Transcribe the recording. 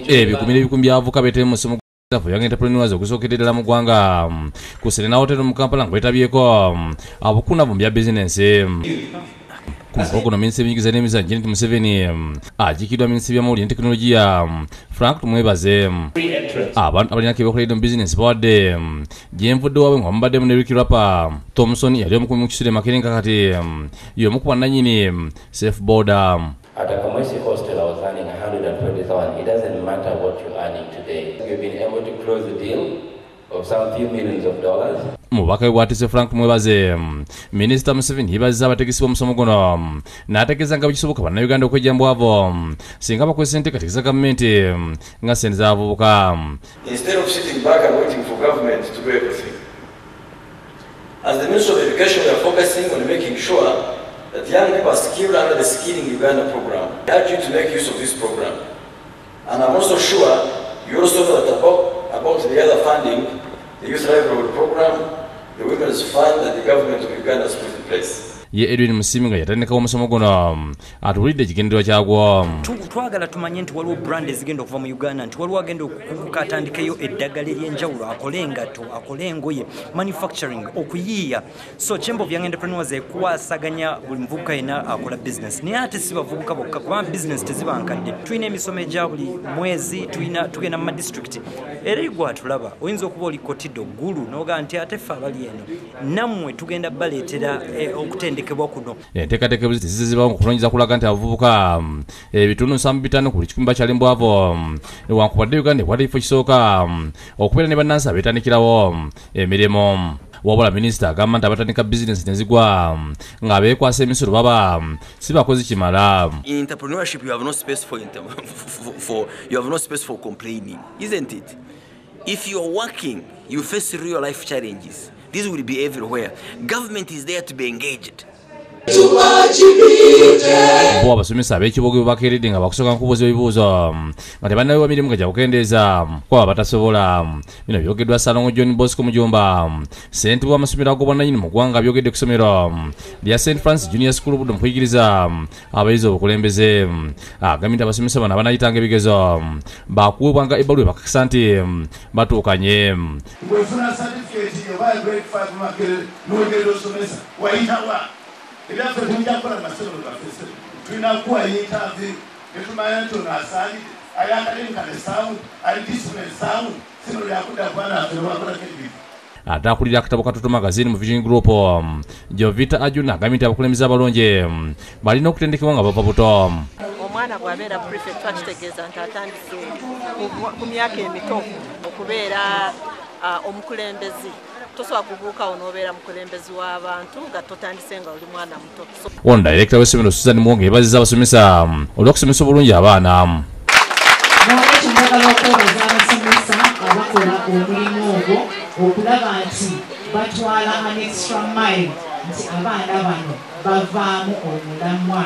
Ebikumi n'ebikumi by'abavubuka beetebye mu musomo gwa Young Entrepreneurs ogusookedde ddala mu ggwanga ku Serena Hotel mu Kampala nga beetabyeko abukunavu mu bya bizinensi. Ku mukolo guno minisita w'ebyenjigiriza n'emizannyo Janet Museveni akiikiddwa minisita w'ebyamawulire ne tekinologiya Frank Tumwebaze. Abantu abalina ke bakoledde mu bizinensi bawadde gye nvudde waabwe nga bamubaddemu ne Ricky Rapper Thompson yali omukumi mu kisule Makerere nga kati y'omu ku bannannyini Safe Boda. At a Kamwesi hostel, I was earning 120,000. It doesn't matter what you're earning today. You've been able to close the deal of some few millions of dollars. Mu bubaka bwe bwatisse Frank Tumwebaze, Minisita Museveni yeebazizza abategesi b'omusomo guno n'ategeeza nga bwe kisoboka Bannayuganda okwejja mu bwavu singa bakozesa enteekateeka za gavumenti nga ssente z'abavubuka. Instead of sitting back and waiting for government to do everything, as the Ministry of Education, we are focusing on making sure that young people are skilled under the Skilling Uganda program. I urge you to make use of this program. And I'm also sure you also know that about the other funding, the Youth Livelihood Program, the Women's Fund that the government of Uganda has put in place. Ye Edwin Musiimi nga yatandikawo omusomo guno atuwulidde ekigendererwa kyagwo. Twagala tumanye nti waliwo brand ezigenda okuva mu Uganda, nti waliwo agenda okukuguka atandikeyo eddagala ery'enjawulo, akole engatto, akole engoye, manufacturing, okuyiiya. So Chamber of Young Entrepreneurs ekwasaganya buli muvubuka yenna akola business, naye ate si bavubuka bokka kubanga business teziba nkadde. Tulina emisomo egya buli mwezi, tugenda mu madisitulikiti, era igwe atulaba oyinza okuba oli Kotido, Gulu, n'ogamba nti ate ffe abali eno nammwe tugenda baleetera okutendekebwa kuno. Enteekateeka ebuzi tezizibwawo mu kunoonyereza kulaga nti abavubuka ebitundu 75 ku buli kikumi bakyali mu bwavu, newankubadde Uganda ekwata ekifo kisooka okubeera ne bannansi abeetandikirawo emirimu. Wabula minisita agamba nti abatandika bizinensi ne zigwa nga beekwasa emisolo baba si bakozi kimala. In entrepreneurship you have no space for, for you have no space for complaining, isn't it? If you are working, you face real life challenges. This will be everywhere. Government is there to be engaged. Bo abasomesa ab'ekibogo bwe bakeeredde nga bakusooka nkubuuza ebibuuzo nga tebannaweebwa mirimu nga gya kukendeeza kwabo abatasobola. Bino byogeddwa Ssalongo John Bosco Mujumba, ssentebe w'amasomero ag'obwannannyini mu ggwanga, byogedde ku ssomero lya St Francis Junior School Buddo mu kuyigiriza abayizi obukulembeze. Agambye nti abasomesa bano abanaayitanga ebigezo baakuweebwanga ebbaluwa ebakakasa nti batuukanye. Bw'ofuna certificate oba grade 5 Makerere n'ogenda osomesa wayitawa. Ebyaffe tujja kukola mu masomero gaffe, tulina kuwa interview ne tumanya nti ono asaanidde, ali academically sound, ali discipline sound, si no lyakudda kuba naffe lwakolako ebintu. Ate akulira akatabo ka Total Magazine mu Vision Group Jovita Ajuna agambye nti abakulembeze abalungi balina okutendekebwa nga bava buto. Omwana bw'abeera prefect twakitegeeza nti atandise ku myaka emito okubeera omukulembeze. Tosobola kubuukawo n'obeera mukulembeze w'abantu nga totandise nga oli mwana muto. Ono director w'essomero Susan Muwonge yeebazizza abasomesa olw'okusomesa obulungi abaana. Noolwekyo njagala okwebaza abasomesa abakola omulimu ogwo okulaba nti batwala an extra mile nti abaana bano bavaamu omulamwa.